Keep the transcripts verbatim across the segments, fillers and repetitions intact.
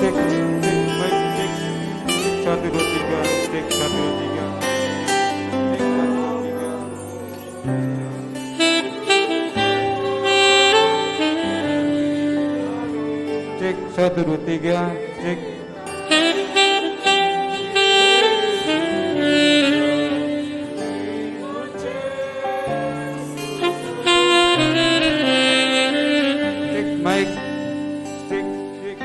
Cek, cek, mic, cek. Cek, satu, dua, tiga. Cek, satu, dua, tiga. Cek, satu, dua, tiga. Cek, satu, dua, tiga. Cek. Cek, mic. Cek, cek.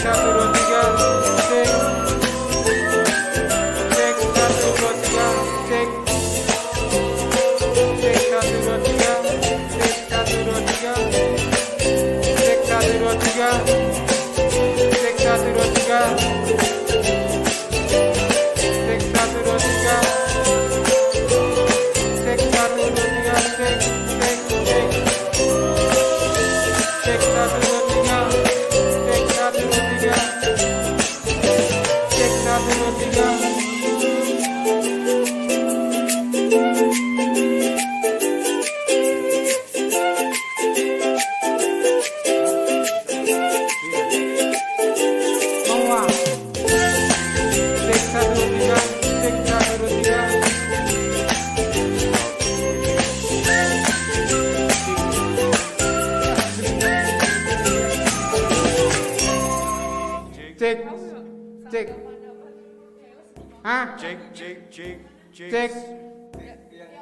Satu, dua, tiga, cek. Cek, satu, dua, tiga, cek. Cek, satu, dua, tiga, cek, satu, dua, tiga. Cek, satu, dua, tiga. Cek, satu, dua, tiga. Cek, satu, dua, tiga. Cek, satu, dua, tiga. Cek, cek, cek. Cek, satu, dua, tiga. Cek, satu, dua, tiga. Cek, satu, dua, tiga. Noah. Cek, satu, dua, tiga. Cek, satu, dua, tiga. Cek. Cek. Hah? Cek, cek, cek, cek. Cek.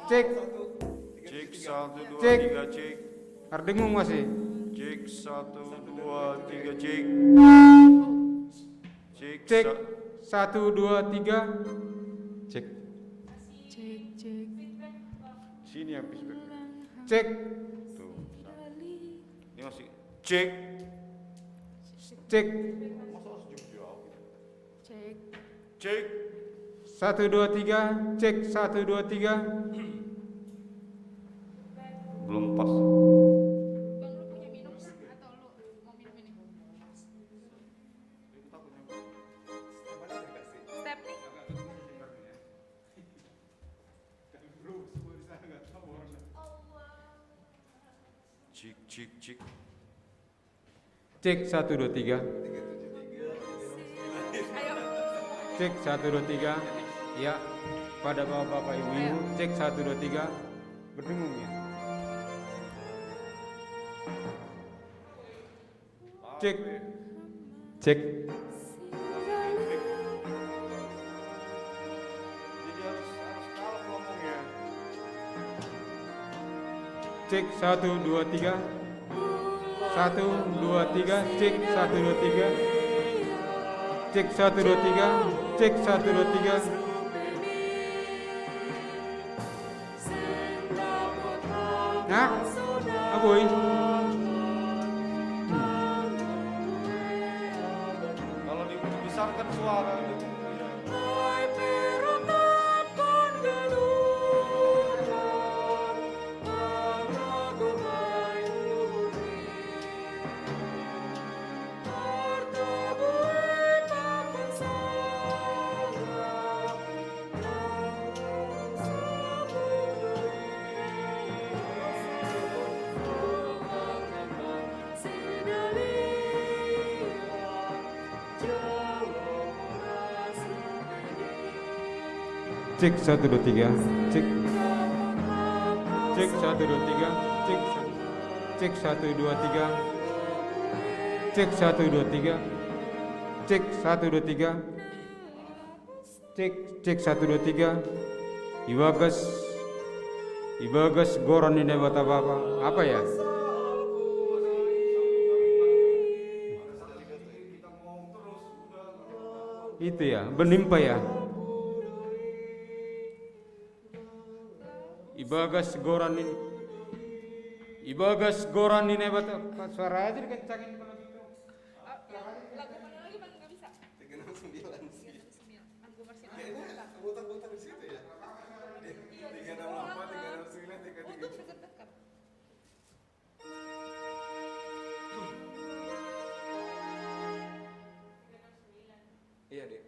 Cek. Cek, satu, dua, Cek. Tiga, cek. Terdengung masih. Cek, satu, dua, tiga, cek. Cek, Cek. Sa- Satu, dua, tiga. Cek. Cek, cek. Sini yang feedback. Cek. Tuh. Ini masih cek. Cek. Masa harus jauh-jauh gitu? Cek. Cek. Satu, dua, tiga. Cek, satu, dua, tiga. Belum pas. Bang, lu punya minum nggak? Atau lu mau minum ini? Step nih. Cik, cik, cik. Cek, satu, dua, tiga. Ayo. Cek, satu, dua, tiga. Ya, pada bapak-bapak, ibu-ibu. Ayo. Cek, satu, dua, tiga. Berdengung ya. Cek. Cek. Cek, satu, dua, tiga. Satu, dua, tiga. Cek, satu, dua, tiga. Cek, satu, dua, tiga. Cek, satu, dua, tiga. Nah, aboy. Kalau dibesarkan suara. Cek, satu, dua, tiga. Cek. Cek, satu, dua, tiga. Cek. Cek, satu, dua, tiga. Cek, satu, dua, tiga. Cek, satu, dua, tiga. Cek, cek, satu, dua, tiga. Ibagas. Ibagas goran ni Nebata Bapa. Apa ya? Itu ya, benimpa ya. Ibagas goran ni. Ibagas goran ni Nebata. Suara aja dikencangin kalau gitu. Lagu mana lagi, Bang? Nggak bisa. Tiga enam sembilan sih. Tiga enam sembilan. Lagu versi Kayaknya muter-muter di situ ya. Iya, di situ. Tiga enam delapan, tiga enam sembilan, tiga tiga. Untung deket-deket. Iya, Dek.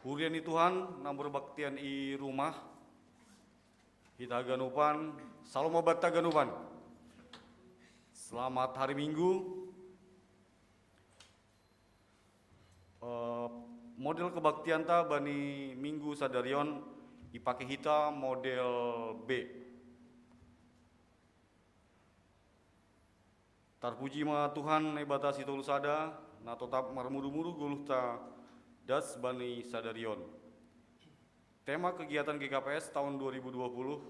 Kuria ni Tuhan, na berbaktian i rumah, hita haganupan, salom ma banta haganupan. Selamat hari Minggu. Eh, model kebaktianta bani Minggu sadari on, ipake hita model B. Tarpuji ma Tuhan Naibata sitolu sada, na totap marmudu-mudu goluhta das bani sadari on. Tema kegiatan G K P S tahun dua ribu dua puluh,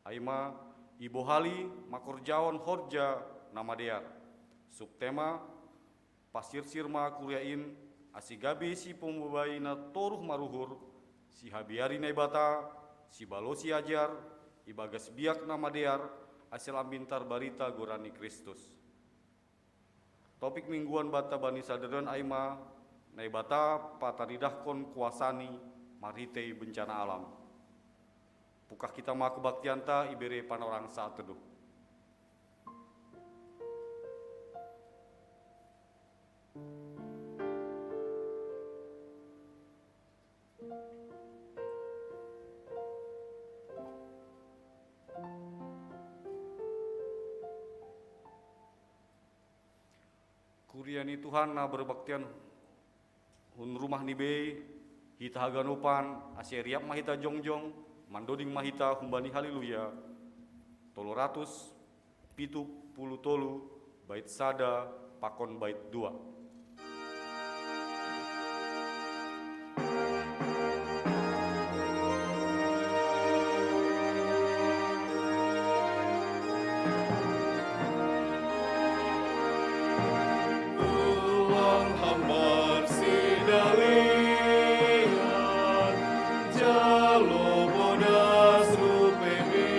ai ma ibohali mangkorjahon horja na madear. Subtema, pasirsir ma kuria in, ase gabe sipomobai na toruh maruhur, sihabiari Naibata, sibalosi ajar, ibagas biak na madear, ase lambin tarbarita goran ni Kristus. Topik mingguan banta bani sadari on ai ma, Naibata patanidahkon kuasaNi marhitei bencana alam. Pungkah hita ma kebaktianta ibere panorang saat teduh. Kuria ni Tuhan na berbaktian hun rumah ni bei, hita haganupan, ase riap ma hita jongjong, mandoding ma hita humbani Haleluya tolu ratus pitu puluh tolu, bait sada pakon bait dua. Ulang hambar sidalian, jalo bodas rupebi,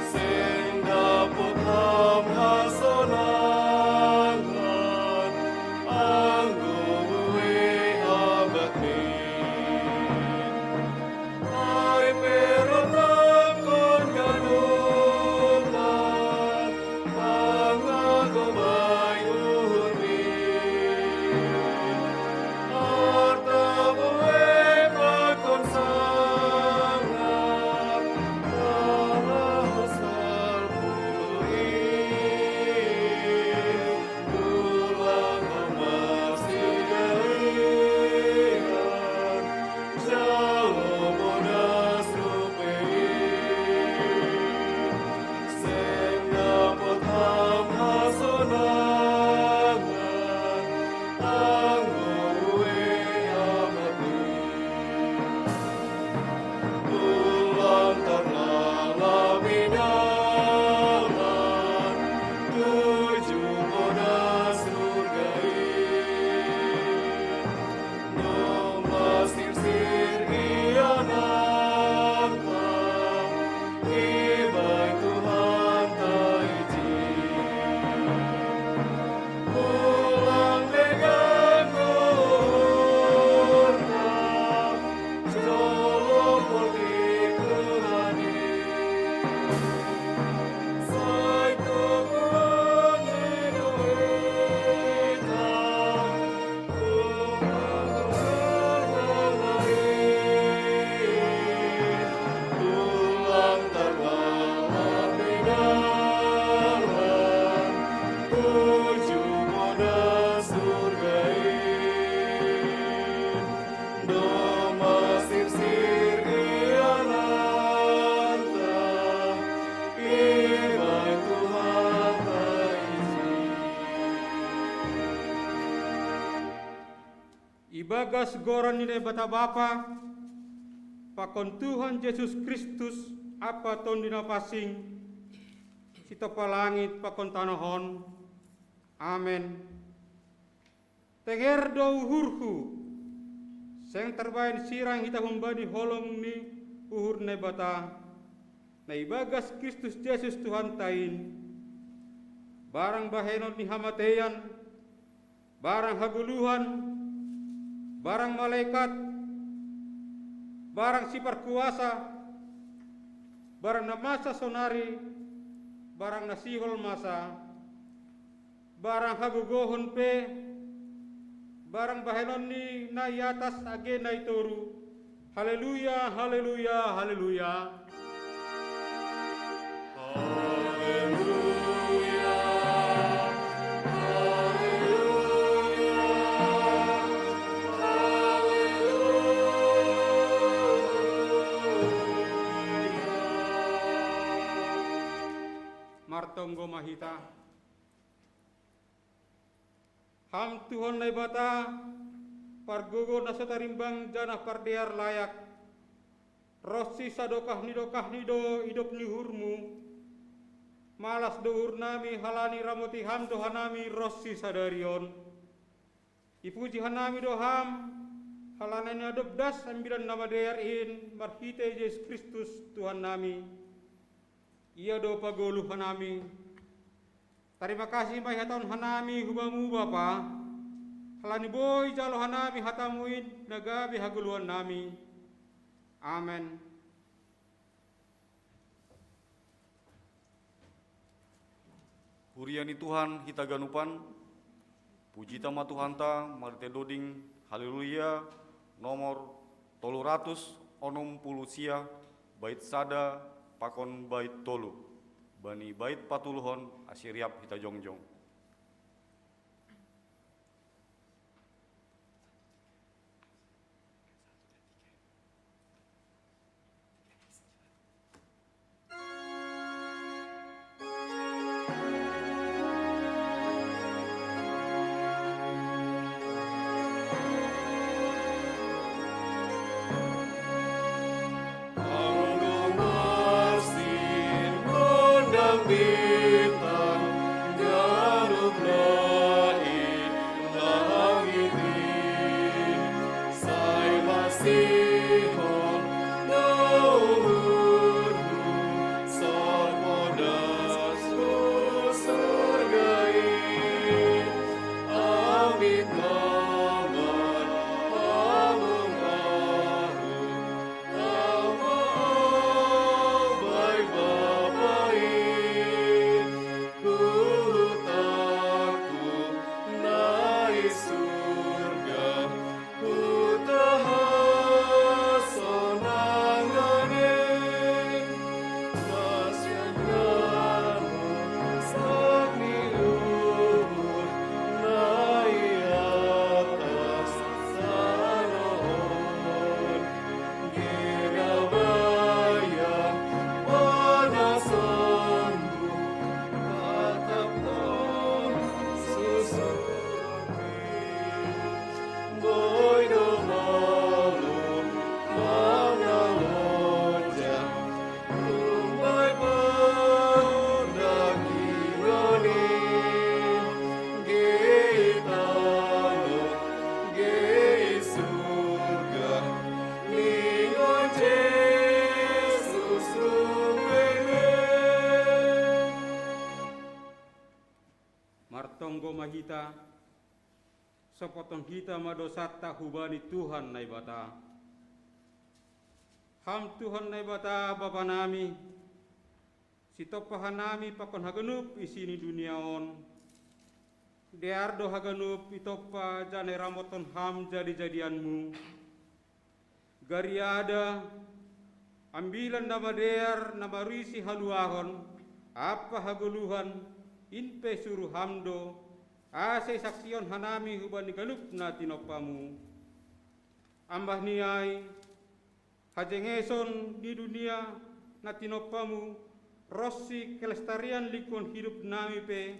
seng dapot ham hasonangan, anggo buei abadmi. Ai pe rap tangkon ganupan, pangagobai uhurmi. Arta buei pakon sangap, pangahos salpu i. Ulang hambar sidalian, jalo bodas rupebi, seng dapot ham hasonangan, anggo buei abadmi. Ulang tarlalap i dalan tuju bodas surga i. Nunga sirsir iananta, ibaen Tuhanta ijin. Ulang legan uhurta, jolo poltik Tuhan i. Sai tubuan ni duita, Tuhan Tuhan i. Ulang tarlalap i dalan tuju bodas surga i. Domma sirsir iananta, ibaen Tuhanta ijin. Ibagas goran ni Naibata Bapa, pakon Tuhan Jesus Kristus, Ampa Tonduy Napansing, sitompa langit pakon tanoh on. Amen. Tenger do uhurhu, seng tarbahen sirang hita humbani holong ni uhur ni Naibata, na ibagas Kristus Jesus Tuhanta in. Barang bahenon ni hamateian, barang hagoluhan, barang malekat, barang siparkuasa, barang na masa sonari, barang na sihol masa, barang hagogohon pe, Barang bahenonni na i atas age na i toru. Haleluya, haleluya, haleluya. Martonggo ma hita. Ham Tuhan Naibata, pargogo na so tarimbang janah pardear layak, ronsi sadokah ni dokahni do idop ni uhurmu. Malas do uhurnami halani ramoti ham do hanami ronsi sadari on. Ipuji hanami do ham, halani na dob das Ambilan Namadear in marhitei Jesus Kristus Tuhannami. Ia do pagoluh hanami. Tarima kasih ma ihatahon hanami hu Bamu Bapa, halani boi jalo hanami hataMu in na gabe hagoluhannami. Amen. Huria ni Tuhan hita ganupan, pujita ma Tuhanta marhitei doding Haleluya nomor tolu ratus onom puluh sia, bait sada pakon bait tolu. Bani bait patoluhon ase riap hita jongjong. Martonggo ma hita, sopothon hita ma dosanta hubani Tuhan Naibata. Ham Tuhan Naibata Bapanami, sitompa hanami pakon haganup isi ni dunia on. Dear do haganup itompa janah iramothon ham jadi-jadianmu. Gariada, Ambilan Namadear na marisi haluahon ampa hagoluhan, in pe suru ham do, ase isaksihon hanami hubani ganup na tinompamu. Ambah ni ai, hajengeson ni dunia na tinompamu, ronsi kelestarian lingkungan hidupnami pe,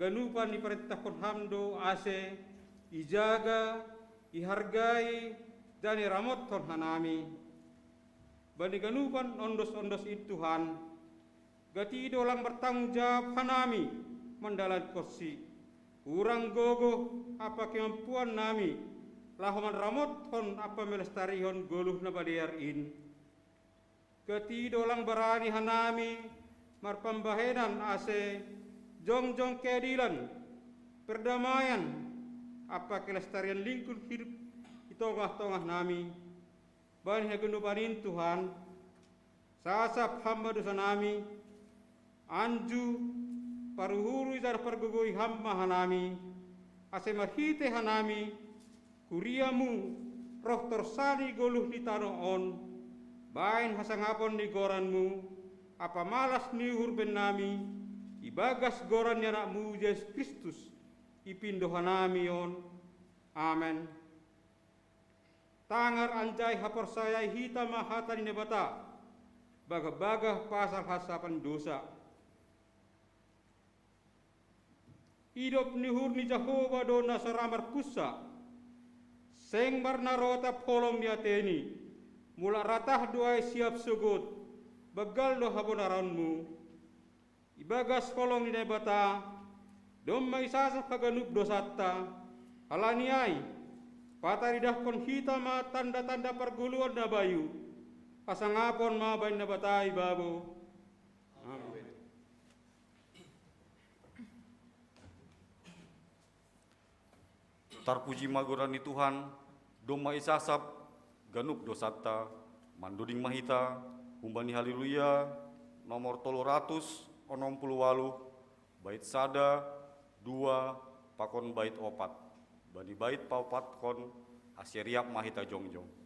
ganupan iparentahkon ham do ase ijaga, ihargai, janah iramothon hanami. Bani ganupan ondos-ondos in Tuhan, gati do lang martanggung jawab hanami mandalankonsi. Hurang gogoh ampa kemampuannami laho manramothon ampa melestarihon goluh na madear in. Gati do lang barani hanami marpambahenan ase jongjong keadilan, perdamaian, ampa kelestarian lingkungan hidup i tongah-tongahnami. Bani haganupan in Tuhan, sasap ham ma dosanami, anju, paruhurui janah pargogoi ham ma hanami, ase marhitei hanami Kuriamu roh torsani goluh ni tano on, baen hasangapon ni goranmu, ampa malas ni uhur bennami, ibagas goran ni Anakmu Jesus Kristus, ipindo hanami on. Amen. Tangar anjaha haporsayai hita ma hata ni Naibata, bagah-bagah pasal hasapan dosa. Idop ni uhur ni Jahowa do na so ra marpunsa, seng marnarotap holong ni ateni, mulak ratah do ai siap sogot, banggal do habonaronmu. Ibagas holong ni Naibata, domma isasap haganup dosanta, halani ai, pataridahkon hita ma tanda-tanda pargoluhan na bayu, hasangapon ma baen Naibata ibabo. Amen. Tarpuji ma goran ni Tuhan, domma isasap ganup dosanta, mandoding ma hita, humbani Haleluya, nomor tolu ratus onom puluh waluh, bait sada, dua, pakon bait opat. Bani bait paopatkon, ase riap ma hita jongjong.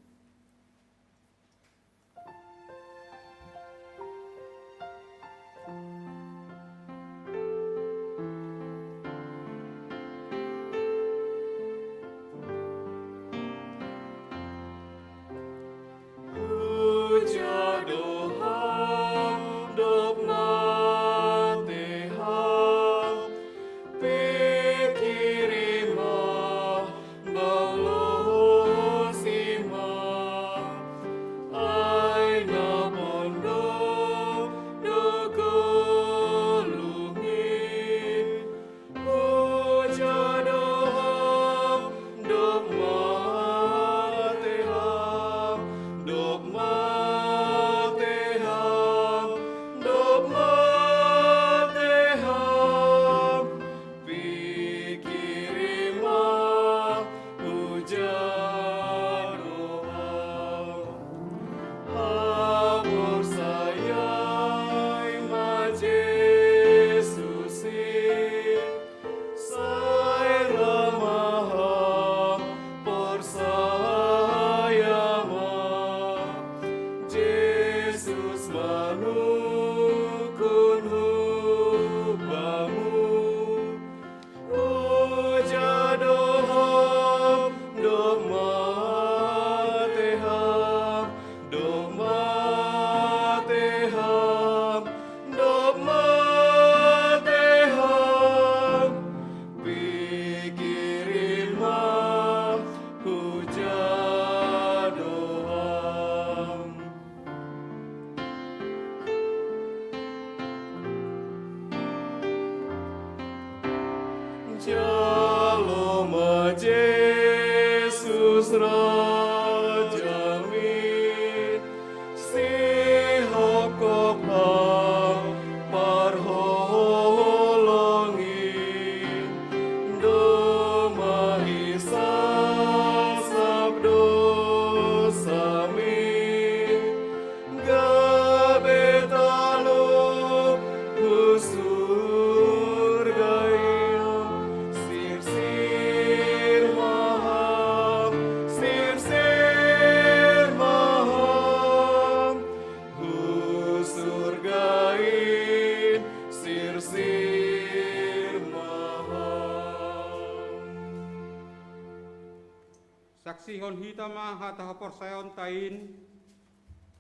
Saksihon hita ma hata haporsayaonta in,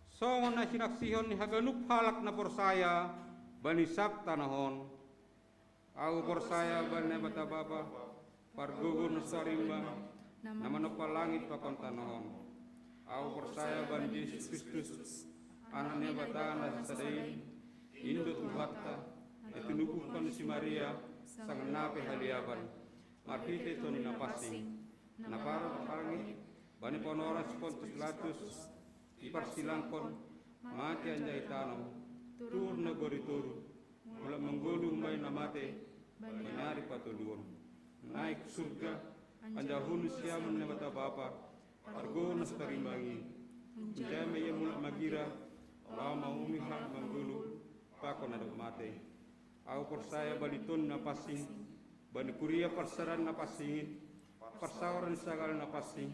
songon na sinaksihon ni haganup halak na porsaya bani sab tanoh on. Ahu porsaya bani Naibata Bapa, pargogo na so tarimbang, na manompa langit pakon tanoh on. Ahu porsaya bani Jesus Kristus, Anak ni Naibata na sasada in, in do Tuhanta, na tinubuhkon ni si Maria, sanganapi haliapan, marhite Tondi Napansing, na parroh bani panorang si Pontius Pilatus, diparsilangkon, mate anjaha itanom, tuhur nagori toruh, mulak manggoluh humbani na mate, bani ari patoluhon. Naik surga, anjaha hundul siamun Naibata Bapa, pargogo na so tarimbang i. Hunjai ma ia mulak magira, laho mauhumi halak manggoluh, pakon na dob mate. Ahu porsaya bani Tondi Napansing, bani kuria parsadaan na pansing in, parsaoran ni sagala na pansing,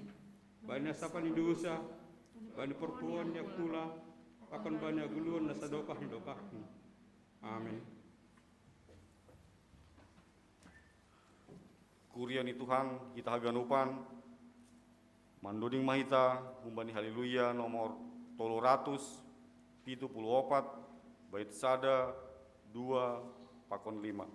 bani na sapa ni dosa, bani partubuan ni angkula, pakon bani hagoluhan na sadokah ni dokahni. Amen. Kuria ni Tuhan hita haganupan, mandoding ma hita humbani Haleluya nomor tolu ratus pitu puluh opat, bait sada, dua, pakon lima.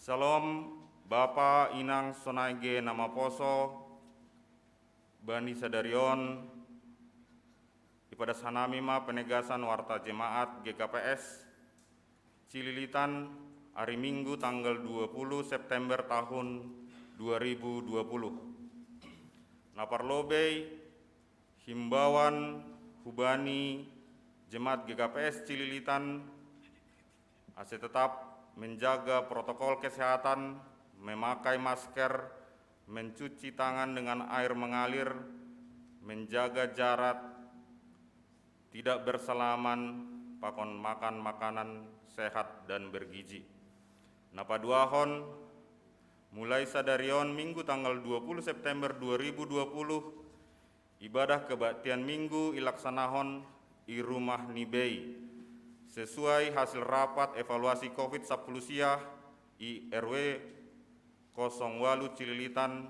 Salom, Bapa, Inang, sonai ge na maposo bani sadari on. Ipadas hanami ma penegasan warta jemaat G K P S Cililitan, ari Minggu tanggal dua puluh September tahun dua ribu dua puluh. Na parlobei, himbauan hubani jemaat G K P S Cililitan ase tetap menjaga protokol kesehatan, memakai masker, mencuci tangan dengan air mengalir, menjaga jarak, tidak bersalaman, pakon makan makanan sehat dan bergizi. Na paduahon, mulai sadari on Minggu tanggal dua puluh September dua ribu dua puluh, ibadah kebaktian Minggu ilaksanahon i rumah ni bei, sesuai hasil rapat evaluasi covid sapuluh sia i R W kosong walu Cililitan,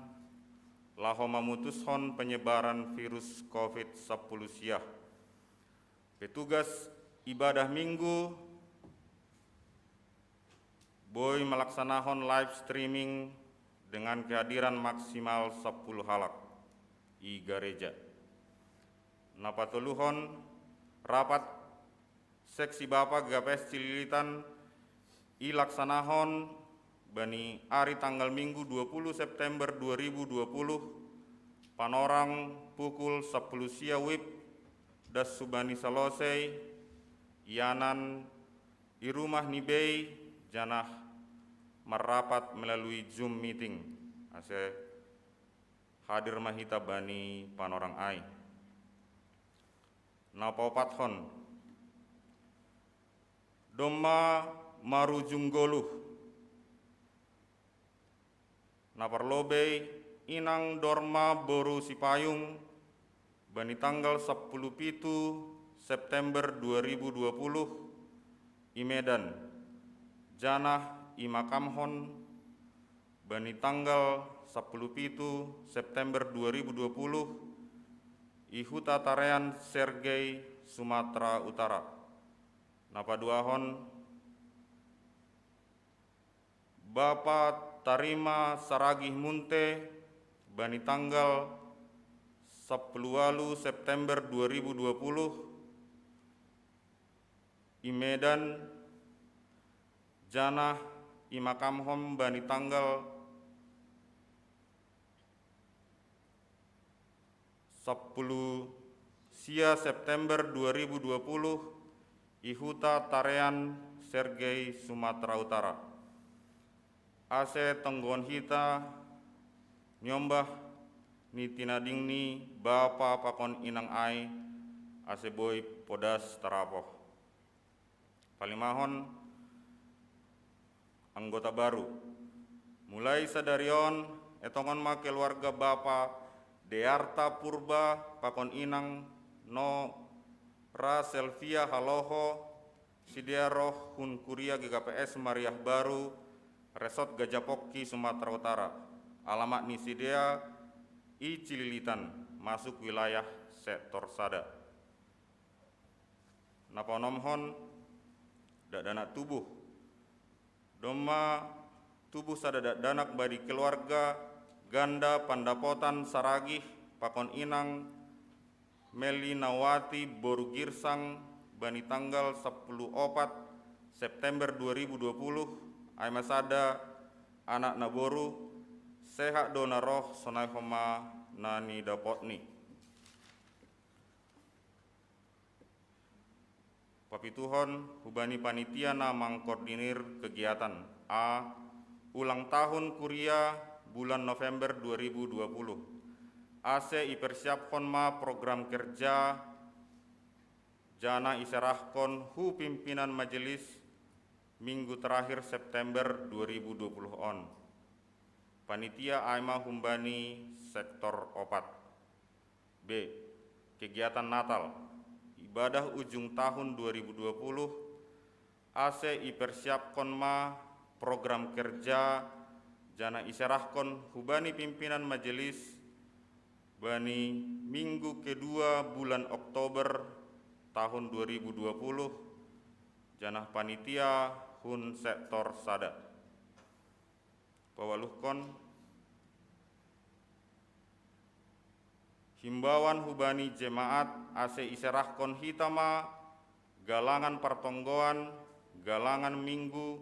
laho mamutushon penyebaran virus covid sapuluh sia. Petugas ibadah Minggu boi malaksanahon live streaming dengan kehadiran maksimal sapuluh halak i gareja. Na patoluhon, rapat seksi Bapa G K P S Cililitan ilaksanahon bani ari tanggal Minggu dua puluh September dua ribu dua puluh, panorang pukul sapuluh sia wib, das hubani salosei, ianan i rumah ni bei, janah marrapat melalui Zoom meeting, ase hadir ma hita bani panorang ai. Na paopathon, domma marujung goluh. Na parlobei, Inang Dorma boru Sipayung, bani tanggal sapuluh pitu September dua ribu dua puluh, i Medan, janah imakamhon bani tanggal sapuluh pitu September dua ribu dua puluh, i huta Tarean Sergei, Sumatera Utara. Na paduahon, Bapa Tarima Saragih Munte, bani tanggal sapuluh walu September dua ribu dua puluh, i Medan, janah imakamhon bani tanggal sappulu sia September dua ribu dua puluh i huta Tarean, Sergei, Sumatera Utara. Ase tonggohon hita niombah ni tinading ni bapa pakon inang ai, ase boi podas tarapoh. Palimahon, anggota baru. Mulai sadari on, etongon ma keluarga bapa Dearta Purba pakon inang Nora Selvia Haloho, sidea roh hun kuria G K P S Mariah Baru, Resort Gajah Pokki, Sumatera Utara. Alamat ni sidea i Cililitan, masuk wilayah sektor sada. Napaonomhon, dakdanak tubuh. Domma tubuh sada dakdanak bani keluarga Ganda Pandapotan Saragih pakon inang Melinawati boru Girsang bani tanggal sappulu opat September dua ribu dua puluh, ai ma sada anak naboru, sehat do na roh sonai homa na nidapotni. Papituhon hubani panitia na mangkoordinir kegiatan. A. Ulang tahun kuria bulan November dua ribu dua puluh. Ase ipersiaphon ma program kerja janah iserahkon hu pimpinan majelis minggu terakhir September dua ribu dua puluh on. Panitia ai ma humbani sektor opat. B. Kegiatan Natal, ibadah ujung tahun dua ribu dua puluh, ase ipersiaphon ma program kerja janah iserahkon hubani pimpinan majelis bani minggu kedua bulan Oktober tahun dua ribu dua puluh, janah panitia hun sektor sada. Pawaluhkon, himbawan hubani jemaat ase iserahkon hita ma galangan partonggoan, galangan minggu,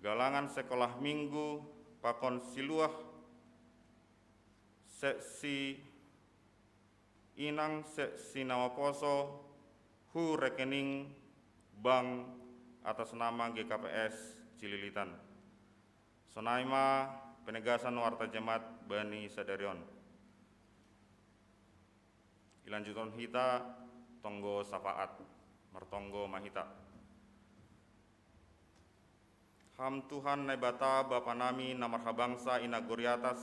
galangan sekolah minggu, pakon siluah seksi inang seksi na maposo hu rekening bank atas nama G K P S Cililitan. Sonai ma penegasan warta jemaat bani sadari on. Ilanjuthon hita tonggo sapaat, martonggo ma hita. Ham Tuhan Naibata, Bapa nami na marhabangsa i nagori atas,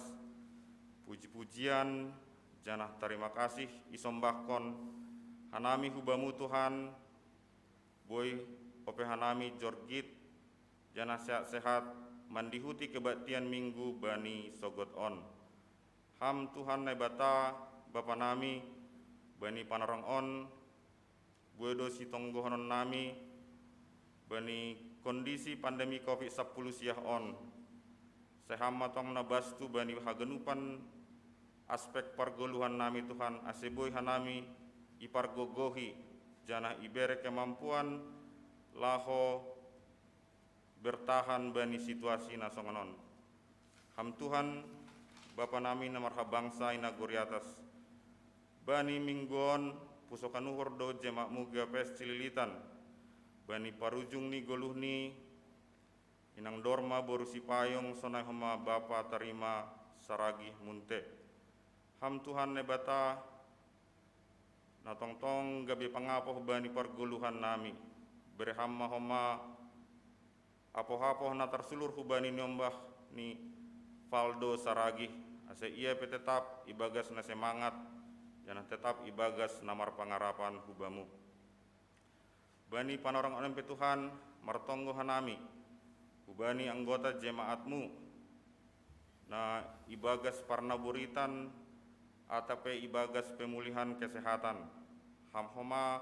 puji-pujian janah tarima kasih isombahkon hanami hu Bamu, Tuhan, boi ope hanami jorgit janah sehat-sehat mandihuti kebaktian minggu bani sogot on. Ham Tuhan Naibata, Bapa nami, bani panorang on, boi do sitonggohonon nami bani kondisi pandemi covid sappulu siah on. Sai Ham ma tong na bastu bani haganupan aspek pargoluhan nami, Tuhan, ase boi hanami ipargogohi janah ibere kemampuan laho bertahan bani situasi na songon on. Ham Tuhan, Bapa nami na marhabangsa i nagori atas, bani minggu on pusokan uhur do jemaat-Mu G K P S Cililitan, bani parujung ni goluhni inang Dorma boru Sipayung, sonai homa Bapa Tarima Saragih Munte. Ham Tuhan Naibata, na tongtong gabe pangapoh bani pargoluhan nami, bere Ham ma homa apoh-apoh na tarsulur hubani niombah ni Valdo Saragih, ase ia pe tetap ibagas na semangat, janah tetap ibagas na marpangarapan hu Bamu. Bani panorang on pe, Tuhan, martonggo hanami hubani anggota jemaat-Mu na ibagas parnaburitan atap pe ibagas pemulihan kesehatan. Ham homa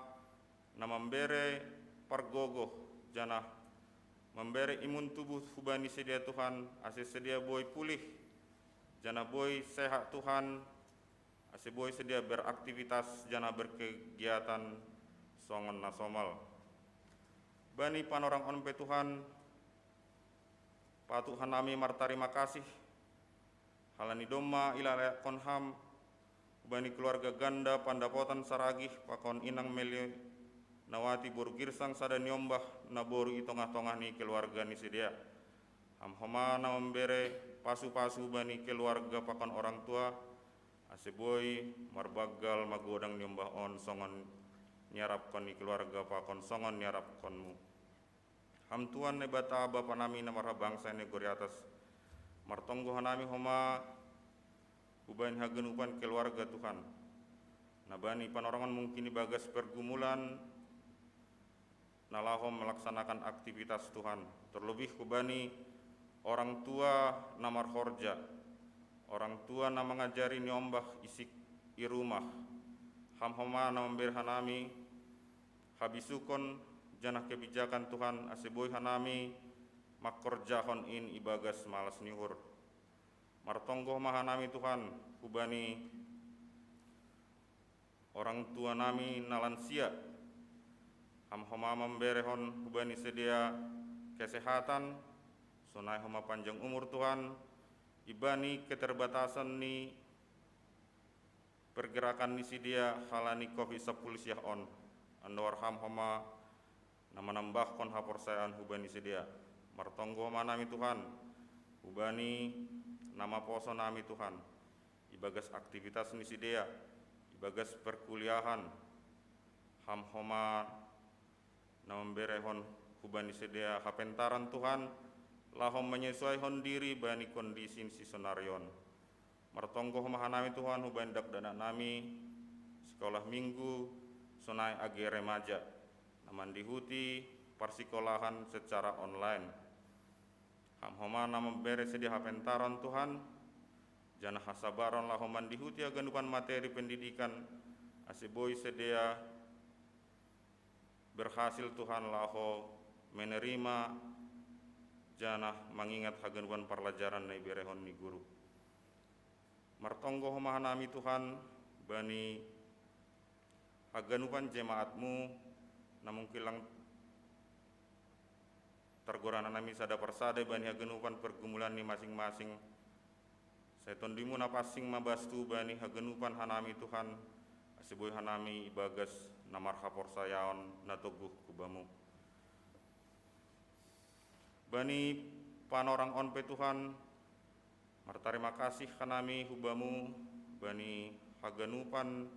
na mambere pargogoh janah mambere imun tubuh hubani sidea, Tuhan, ase sidea boi pulih janah boi sehat, Tuhan, ase boi sidea beraktivitas janah berkegiatan songon na somal. Bani panorang on pe, Tuhan, Patut hanami martarima kasih, halani domma ilayakkon ham hubani keluarga ganda Pandapotan Saragih pakon inang Meli nawati boru Girsang sada niombah naboru i tongah-tongah ni keluarga ni sidea. Ham homa na mambere pasu-pasu bani keluarga pakon orang tua, ase boi marbanggal magodang niombah on songon niarapkon ni keluarga pakon songon niarapkonmu. Ham Tuhan Naibata Bapa nami na marhabangsa i nagori atas, martonggo hanami homa hubani haganupan keluarga Tuhan, na bani panorangon mungkin ibagas pergumulan na laho melaksanakan aktivitas Tuhan, terlebih hubani orang tua na marhorja, orang tua na mangajari niombah isik i rumah. Ham homa na mambere hanami habisukon janah kebijakan Tuhan, ase boi hanami mangkorjahon in ibagas malas ni uhur. Martonggo ma hanami Tuhan hubani orang tua nami na lansia. Ham homa mamberehon hubani sidea kesehatan, sonai homa panjang umur Tuhan, ibani keterbatasan ni pergerakan ni sidea halani covid sampulu siah on. Andohar ham homa na manambahkon haporsayaon hubani sidea. Martonggo ma hanami Tuhan hubani na maposo nami Tuhan, ibagas aktivitas ni sidea, ibagas perkuliahan. Ham homa na mamberehon hubani sidea hapentaran Tuhan, laho menyesuaihon diri bani kondisi ni sisonari on. Martonggo homa hanami Tuhan hubani dakdanak nami sikolah minggu, sonai age remaja, na mandihuti parsikolahan secara online. Ham homa na mambere sidea hapentaran Tuhan, janah hasabaron laho mandihuti haganupan materi pendidikan, ase boi sidea berhasil Tuhan laho menerima janah mangingat haganupan parlajaran na iberehon ni guru. Martonggo homa hanami Tuhan bani haganupan jemaatmu, na mungkin lang targorana nami sada parsada bani haganupan pergumulan ni masing-masing. Sai Tondimu na pansing mabastu bani haganupan hanami Tuhan, ase boi hanami ibagas na marhaporsayaon na toguh hu Bamu. Bani panorang on pe Tuhan, martarima kasih hanami hu Bamu bani haganupan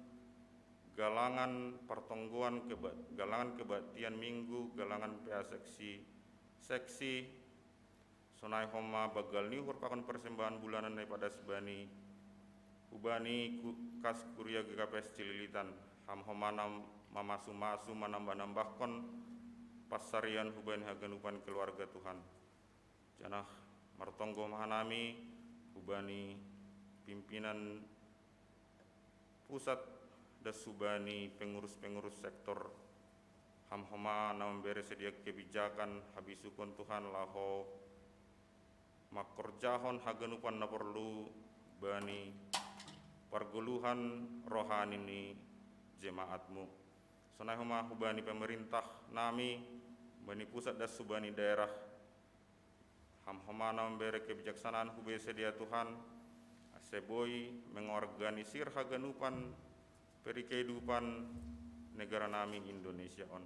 galangan partonggoan keba-, galangan kebaktian minggu, galangan P A seksi, seksi, sonai homa banggal ni uhur pakon persembahan bulanan na ipadas bani hubani ku-, kas kuria G K P S Cililitan. Ham homa na mamasu-masu manambah-nambahkon pansarian hubani haganupan keluarga Tuhan. Janah martonggo ma hanami hubani pimpinan pusat das hubani pengurus-pengurus sektor. Ham homa na mambere sidea kebijakan habisukon Tuhan laho mangkorjahon haganupan na porlu bani pargoluhan rohani ni jemaatmu. Sonai homa hubani pemerintah nami, bani pusat das hubani daerah. Ham homa na mambere kebijaksanaan hubani sidea Tuhan, ase boi mengorganisir haganupan perikehidupan negara nami Indonesia on.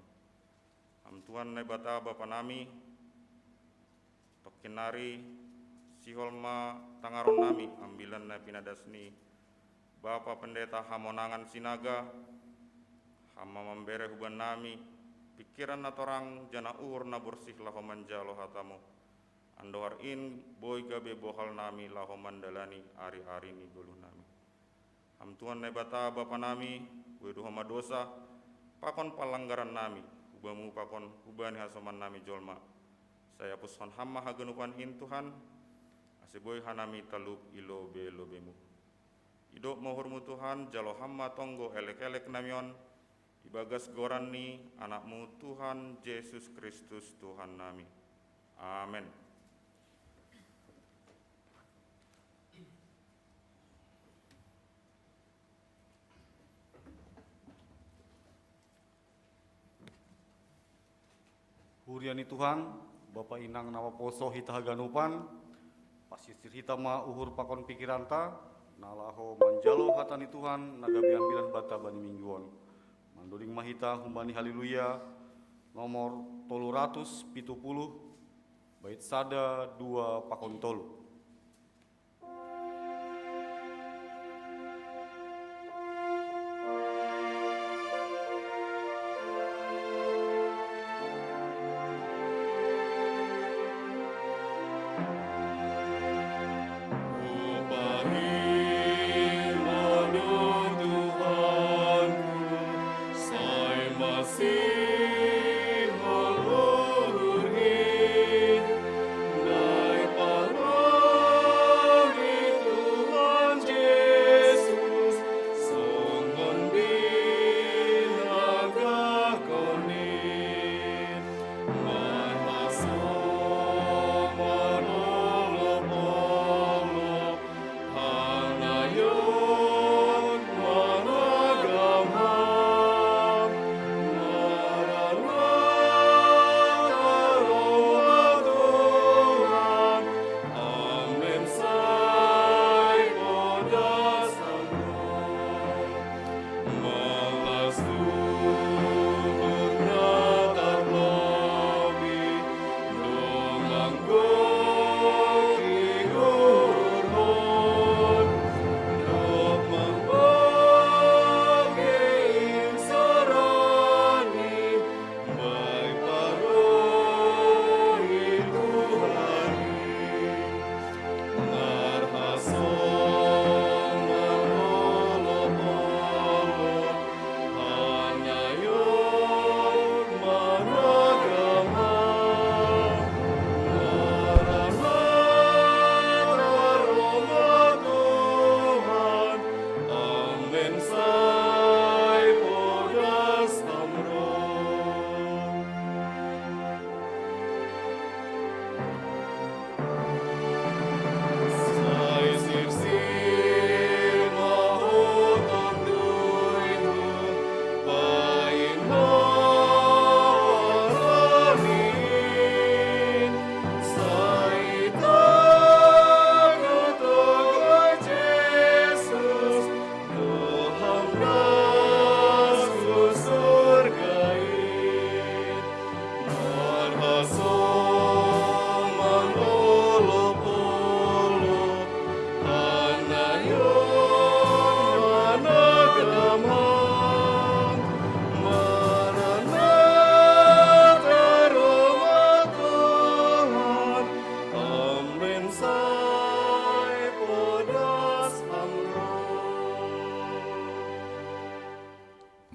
Ham Tuhan Naibata Bapa nami, pangkinnari sihol ma tangaron nami ambilan na pinadas ni Bapa Pendeta Hamonangan Sinaga, ham ma mambere hubani nami pingkiran na torang janah uhur na borsih laho manjalo hatamu. Andohar in boi gabe bohal nami laho mandalani ari-ari ni goluh nami. Ham Tuhan Naibata Bapa nami, boi do homa dosa pakon panlanggaran nami hu Bamu pakon hubani hasoman nami jolma. Sai apushon ham ma haganupan in Tuhan, ase boi hanami talup i lobe-lobeMu. Idop ma uhurMu Tuhan, jalo ham ma tonggo elek-elek nami on, ibagas goran ni AnakMu Tuhan Jesus Kristus Tuhan nami. Amen. Huria ni Tuhan, Bapa inang na maposo hita haganupan, pasisir hita ma uhur pakon pikiranta, na laho manjalo hata ni Tuhan na gabe ambilan banta bani minggu on. Mandoding ma hita humbani Haleluya nomor tolu ratus pitu puluh, bait sada, dua pakon tolu.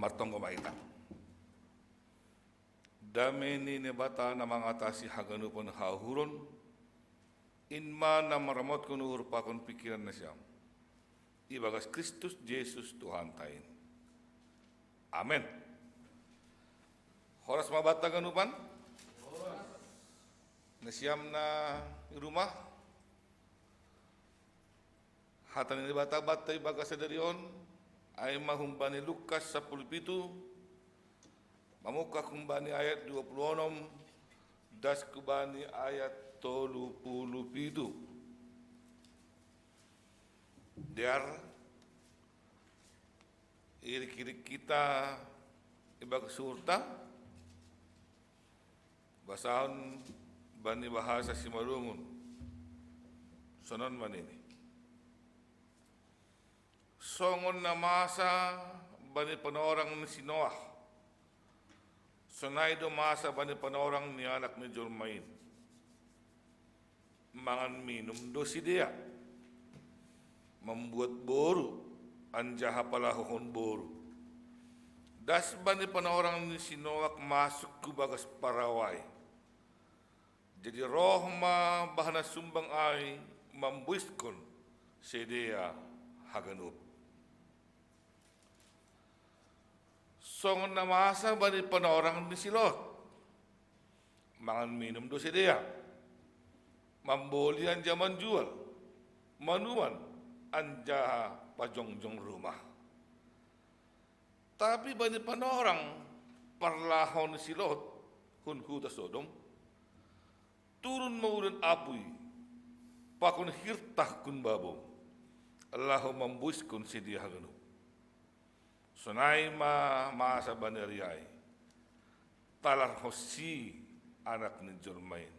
Martonggo ma hita. Dame ni Naibata na mangatasi haganupan hauhuron, in ma na maramotkon uhur pakon pikiran nasiam, ibagas Kristus Jesus Tuhanta in. Amen. Horas ma banta haganupan. Nasiam na i rumah, hata ni Naibata banta ibagas sadari on, ai ma humbani Lukas sampulu pitu, mamungka humbani ayat dua puluh onom, das hubani ayat tolu puluh pitu. Dear, irik-irik hita ibagas uhurta, basahon bani bahasa Simalungun. Sonon ma nini. Songon na masa bani panorang ni si Noah, sonai do masa bani panorang ni Anak ni jolma in. Mangan minum do sidea, mambuat boru, anjaha palahohon boru. Das bani panorang ni si Noah masuk hu bagas parau ai. Jadi roh ma bah na sumbang ai mamboiskon sidea haganup. Songon na masa bani panorang ni si Lot. Mangan minum do sidea, mamboli anjaha manjual, manuan anjaha pajongjong rumah. Tapi bani panorang parlahou ni si Lot hun huta Sodom, Turun ma udan apuy pakon hirtahkun babou, laho mamboiskon sidea haganup. Sonai ma masa bani ari ai, talar hossi Anak ni jolma in.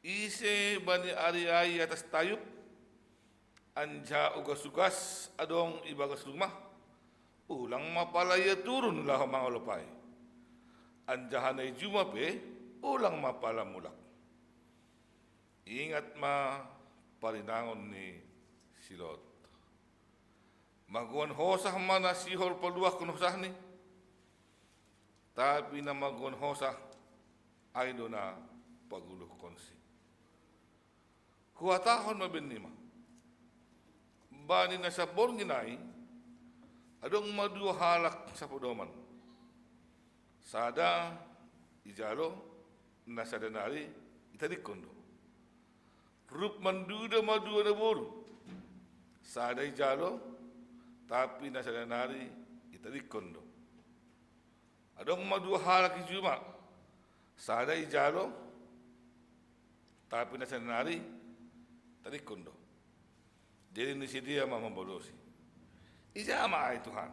Ise bani ari ai atas tayup, anjaha ugas-ugas adong ibagas rumah, ulang ma pala ia turun laho mangalopai. Anjaha na i juma pe, ulang ma pala mulak. Ingat ma parinangon ni si Lot. Magoan hosah ma na sihol paluahkon hosahni, tapi na magoan hosah ai do na paguluhkonsi. Huhatahon ma bennima, bani na saborngin ai, adong ma dua halak sapodoman. Sada ijalo, na sada nari itadingkon do. Rup manduda ma dua naboru, sada ijalo, tapi na sada nari itadingkon do. Adong ma dua halak i juma, sada ijalo, tapi na sada nari itadingkon do. Jadi nini sidea ma mambalosi, ija ma ai Tuhan?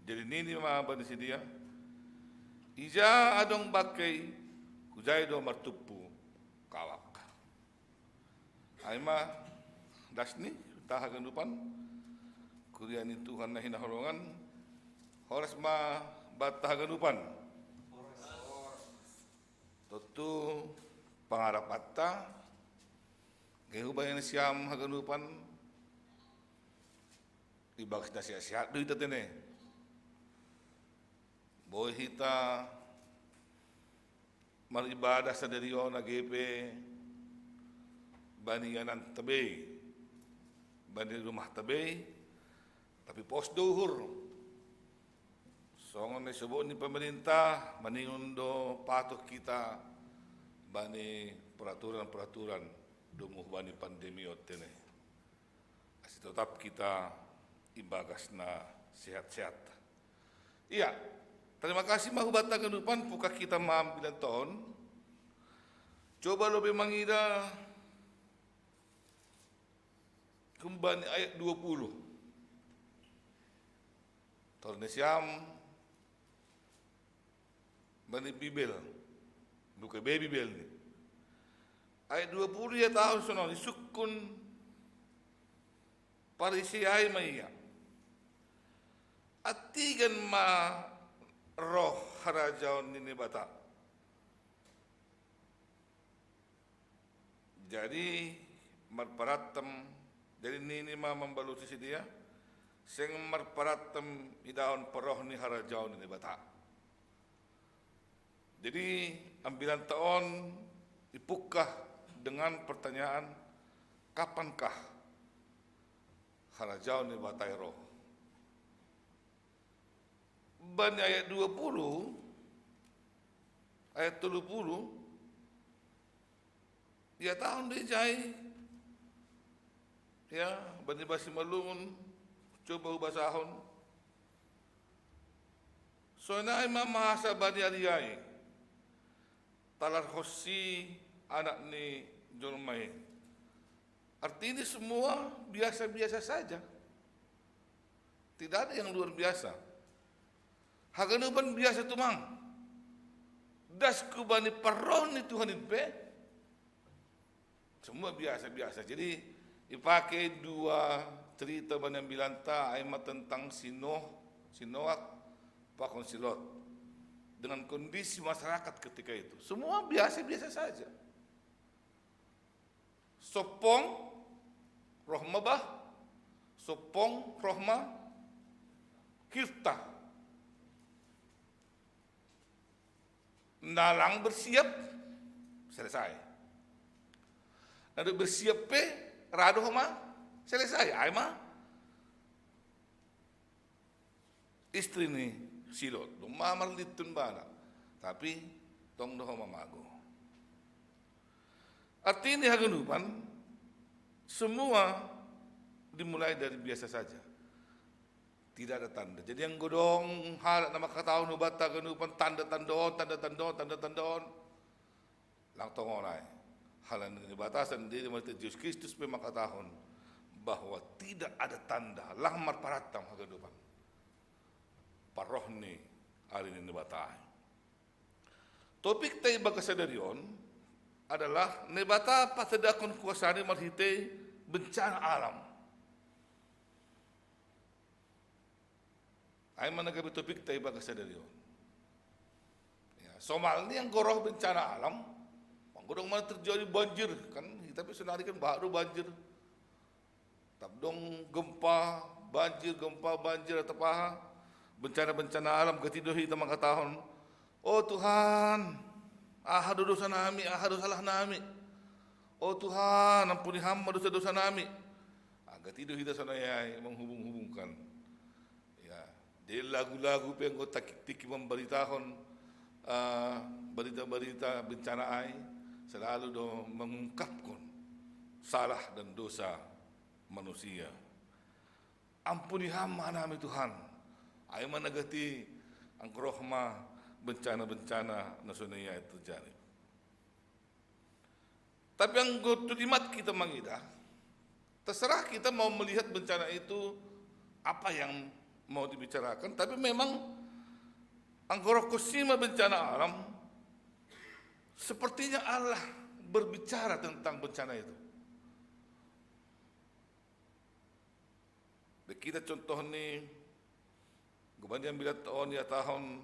Jadi nini ma bani sidea, ija adong bangkei, hujai do martumpu kawak. Ai ma dasni, taha haganupan, kuria ni Tuhan na hinaholongan, horas ma banta haganupan. Tontu pangarapanta, gabe hubahen nasiam haganupan, ibagas na sehat-sehat do hita tene. Boi hita maribadah sadari on age pe bani iananta bei, bani rumahta bei, tapi pos do uhur. Songon na isobut ni pamarintah, maningon do patuh hita bani peraturan-peraturan domu bani pandemi on tene. Asa totap hita ibagas na sehat-sehat. Ia, tarima kasih ma hubanta haganupan, pungka hita ma ambilanta on. Coba lobi mangida humbani ayat dua puluh. Tor nasiam bani Bibel, buka be Bibel ni. Ayat dua puluh ihatahon songon on, isungkun Parisei ai ma ia. Antigan ma roh harajaon ni Naibata? Jadi marparantem, jadi nini ma mambalosi sidea, seng marparantem idaon parroh ni harajaon ni Naibata. Jadi ambilanta on ipungka dengan pertanyaan, kapankah harajaon ni Naibata i ro? Bani ayat dua puluh, ayat tolu puluh, ihatahon do ija i, ia, bani bahasa Simalungun, coba hubasahon. Sonai ma masa bani ari ai, talar hossi Anak ni jolma i. Artinya semua biasa-biasa saja. Tidak ada yang luar biasa. Haganupan biasa tumang. Das hubani parroh ni Tuhan in pe, semua biasa-biasa. Jadi ipake dua cerita bani ambilanta, ai ma tentang si Noh, si Noak, pakon si Lot. Dengan kondisi masyarakat ketika itu, semua biasa-biasa saja. Sompong roh ma bah, sompong roh ma hirtah. Na lang bersiap, selesai. Na dob bersiap pe, ra do homa, selesai. Ai ma istri ni si Lot, domma marlintun bana, tapi tong do homa mago. Artinya haganupan, semua dimulai dari biasa saja. Tidak ada tanda. Jadi anggo adong halak na mangkatahon hubanta haganupan tanda-tanda on, tanda-tanda on, tanda-tanda on, Lang tongonai. Hal ni Naibata sandiri, marhitei Jesus Kristus pe mangkatahon bahwa tidak ada tanda lang marparattam haganupan parroh ni ari ni Naibata i. Topikta i bagas sadari on adalah Naibata patandahon kuasaNi marhitei bencana alam. Ai ma na gabe topikta i bagas sadari on. Ya, somalni anggo roh bencana alam, anggo adong ma terjadi banjir, kan hita pe sonari kan bahat do banjir. Tap adong gempa, banjir, gempa, banjir, atau aha, bencana-bencana alam, gati do hita mangkatahon, "O Tuhan, aha do dosanami, aha do salahnami? O Tuhan, ampuni Ham ma dosa-dosanami." Ah, gati do hita sonai ai manghubung-hubungkan. Ya, di lagu-lagu pe anggo tingki mambaritahon, eh, barita-barita bencana ai, selalu do mengungkapkan salah dan dosa manusia. "Ampuni Ham ma hanami, Tuhan." Ai ma na gati anggo roh ma bencana-bencana na sonai ai terjadi. Tapi anggo tu dimat kita mangidah, terserah kita mau melihat bencana itu apa yang mau dibicarakan, tapi memang anggo roh konsi ma bencana alam, sepertinya Allah berbicara tentang bencana itu. Be kita contohni, gobani ambilan on ihatahon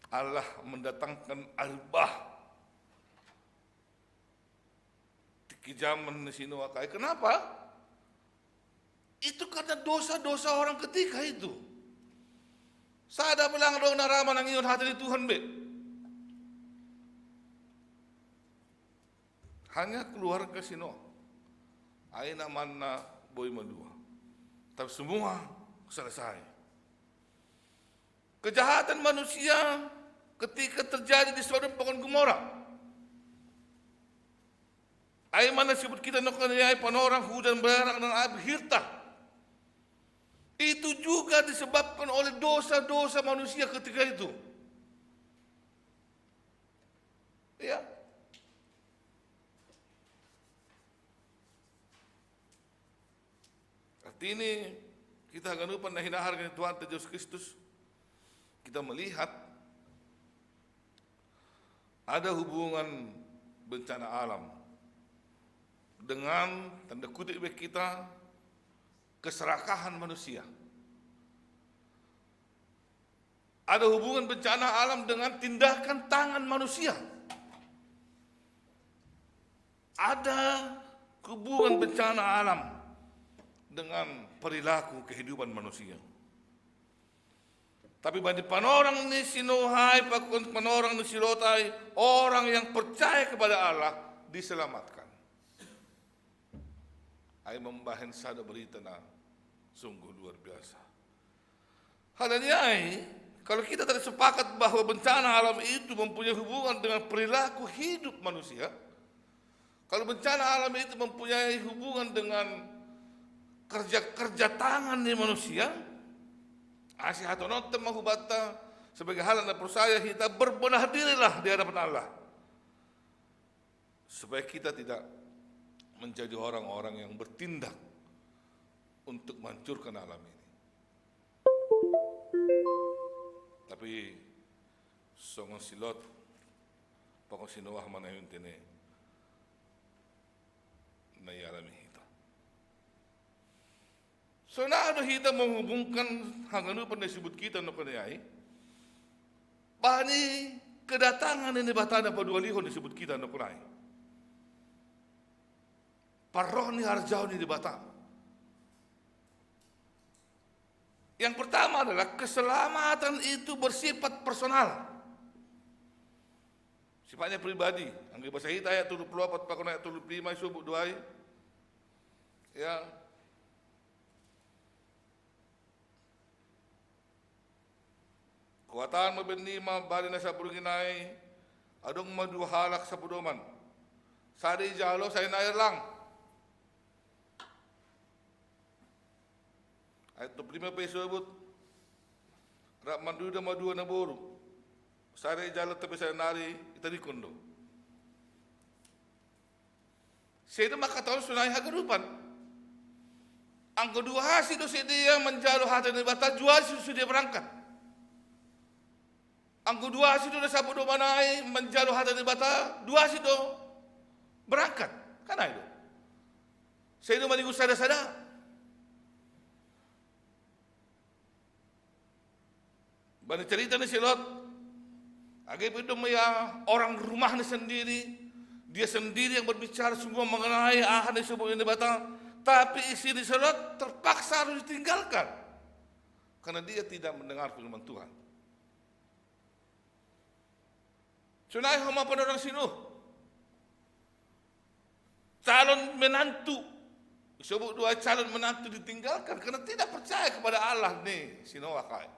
Allah mendatangkan air bah tingki zaman ni si Noah ai. Kenapa? Itu karena dosa-dosa orang ketika itu. Sada pe lang adong na ra manangihon hata ni Tuhan be. Hanya keluarga si Noah. Ai na manna boi ma dua. Tapi semua selesai. Kejahatan manusia ketika terjadi di Sodom pakon Gomora. Ai ma na sibut kita nongkon ni ai, panorang, hujan beranak dan api hirta. Itu juga disebabkan oleh dosa-dosa manusia ketika itu. Ya. Artini, kita haganupan na hinaharga ni Tuhanta Jesus Kristus, kita melihat ada hubungan bencana alam dengan, tanda kutip be kita, keserakahan manusia. Ada hubungan bencana alam dengan tindakan tangan manusia. Ada hubungan bencana alam dengan perilaku kehidupan manusia. Tapi bani panorang ni si Noah ai pakon panorang ni si Lot ai, orang yang percaya kepada Allah diselamatkan. Ai mambahen sada berita na sungguh luar biasa. Hal ni ai, kalau kita tadi sepakat bahwa bencana alam itu mempunyai hubungan dengan perilaku hidup manusia, kalau bencana alam itu mempunyai hubungan dengan kerja-kerja tangan ni manusia, ai sihatononta ma hubanta sebagai halak na porsaya hita, berbenah dirilah di hadapan Allah. Supaya kita tidak menjadi orang-orang yang bertindak untuk menghancurkan alam ini. Tapi songon si Lot, pakon si Noah ma na i, intina na ialami hita. Sonai do hita menghubungkan haganupan na disebut kita nongkon ni ai, bani kedatangan ni Naibata na paduahalihon disebut kita nongkon ni ai. Parroh ni harjaon ni Naibata. Yang pertama adalah keselamatan itu bersifat personal. Sifatnya pribadi. Anggo bahasa hita ayat tolu pulu opat pakon ayat tolu pulu lima, isobut do ai. Ya. Kuataan ma benni ma bani na saborngin ai, adong ma dua halak sapodoman. Sada ijalo, sada nari lang. Ayat tolu pulu lima pe isobut, rap manduda ma dua naboru. Sada ijalo tapi sada nari itadingkon do. Sede makataon sonai hagadupan. Anggo dua hasi do sidea manjalo hata ni Debata, dua hasi do sidea berangkat. Anggo dua hasi do nasabo do manai manjalo hata ni Debata, dua hasi do berangkat. Kan ai do. Sede do maningot sada-sada. Bani cerita ni si Lot, age pe do ma ia orang rumahnya sendiri, dia sendiri yang berbicara semua mengenai aha na isobut ni Debata, tapi istri ni si Lot terpaksa harus ditinggalkan karena dia tidak mendengar firman Tuhan. Sonai homa pe orang si Nuh. Calon menantu. Isobut do calon menantu ditinggalkan karena tidak percaya kepada Allah ni si Noah, kai.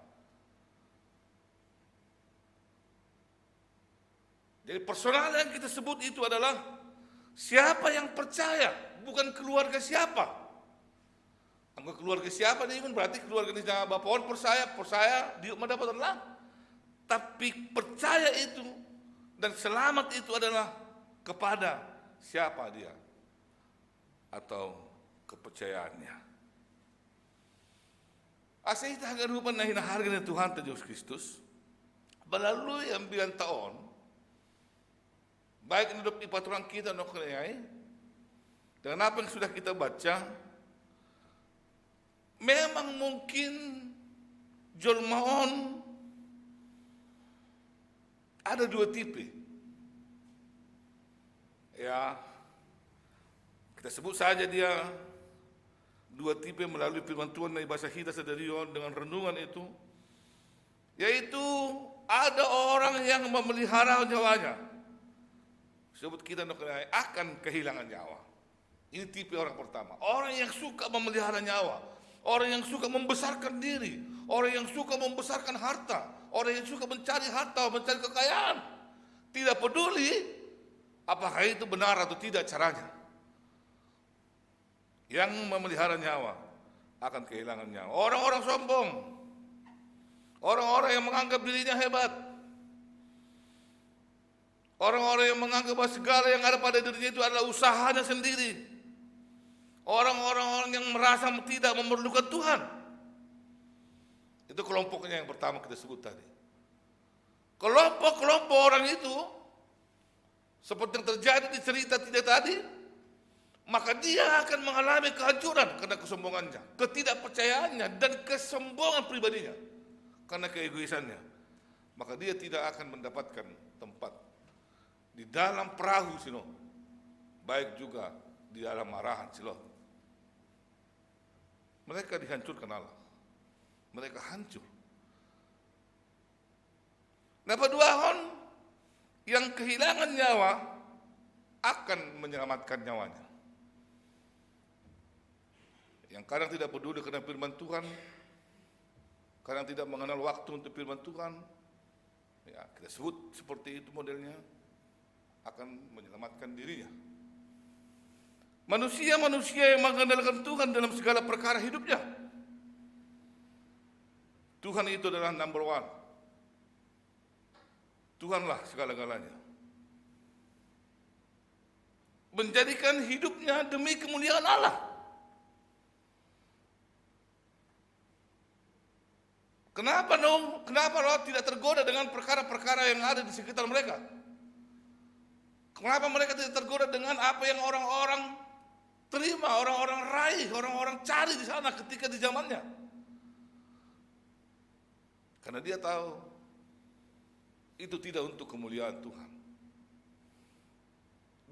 Jadi personal yang kita sebut itu adalah siapa yang percaya, bukan keluarga siapa. Anggo keluarga siapa dia, berarti keluarga ni bapa on percaya, percaya dia mendapat Allah. Tapi percaya itu dan selamat itu adalah kepada siapa dia atau kepercayaannya. Asa hita haganupan na hinaharga ni Tuhanta Jesus Kristus, melalui ambilan taon, baik na dob ipatorang hita nongkon ai, dengan apa yang sudah kita baca, memang mungkin jolma on ada dua tipe. Ya, kita sebut saja dia dua tipe melalui firman Tuhan na ibasa hita sadari on dengan renungan itu, yaitu ada orang yang memelihara nyawanya. Sebut kita nongkon ai, akan kehilangan nyawa. Ini tipe orang pertama. Orang yang suka memelihara nyawa. Orang yang suka membesarkan diri. Orang yang suka membesarkan harta. Orang yang suka mencari harta, mencari kekayaan. Tidak peduli apakah itu benar atau tidak caranya. Yang memelihara nyawa akan kehilangan nyawa. Orang-orang sombong. Orang-orang yang menganggap dirinya hebat. Orang-orang yang menganggap bahwa segala yang ada pada dirinya itu adalah usahanya sendiri. Orang-orang yang merasa tidak memerlukan Tuhan. Itu kelompoknya yang pertama kita sebut tadi. Kelompok-kelompok orang itu, seperti yang terjadi di cerita tidak tadi, maka dia akan mengalami kehancuran karena kesombongannya, ketidakpercayaannya, dan kesombongan pribadinya karena keegoisannya. Maka dia tidak akan mendapatkan tempat di dalam perahu si Nuh, baik juga di dalam marahan si Lot. Mereka dihancurkan Allah. Mereka hancur. Na paduahon, yang kehilangan nyawa akan menyelamatkan nyawanya. Yang kadang tidak peduli karena firman Tuhan, kadang tidak mengenal waktu untuk firman Tuhan, ya, kita sebut seperti itu modelnya, akan menyelamatkan dirinya. Manusia-manusia yang mengandalkan Tuhan dalam segala perkara hidupnya. Tuhan itu adalah number one. Tuhanlah segala-galanya. Menjadikan hidupnya demi kemuliaan Allah. Kenapa dong? Kenapa Lot tidak tergoda dengan perkara-perkara yang ada di sekitar mereka? Kenapa mereka tidak tergoda dengan apa yang orang-orang terima, orang-orang raih, orang-orang cari di sana ketika di zamannya? Karena dia tahu itu tidak untuk kemuliaan Tuhan.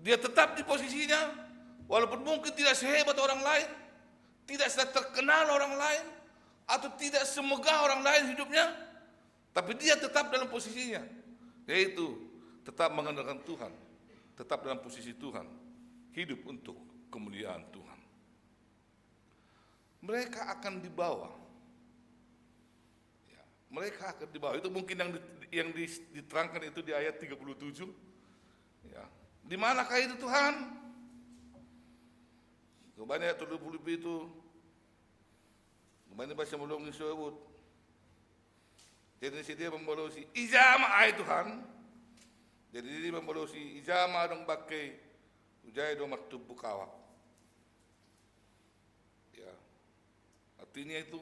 Dia tetap di posisinya, walaupun mungkin tidak sehebat orang lain, tidak seterkenal orang lain, atau tidak semegah orang lain hidupnya, tapi dia tetap dalam posisinya, yaitu tetap mengandalkan Tuhan, tetap dalam posisi Tuhan, hidup untuk kemuliaan Tuhan. Mereka akan dibawa. Ya, mereka akan dibawa. Itu mungkin yang di-, yang di-, diterangkan itu di ayat tiga puluh tujuh. Ya. Di manakah itu, Tuhan? Kembali ayat tiga puluh itu. Kembali bahasa mulung disebut. Jadi si dia membolosi, "Ija ma ai, Tuhan?" Jadi dia membolosi, "Ija ma adong bangkei Ujai do martumbuk awak. Ya. Artinya itu,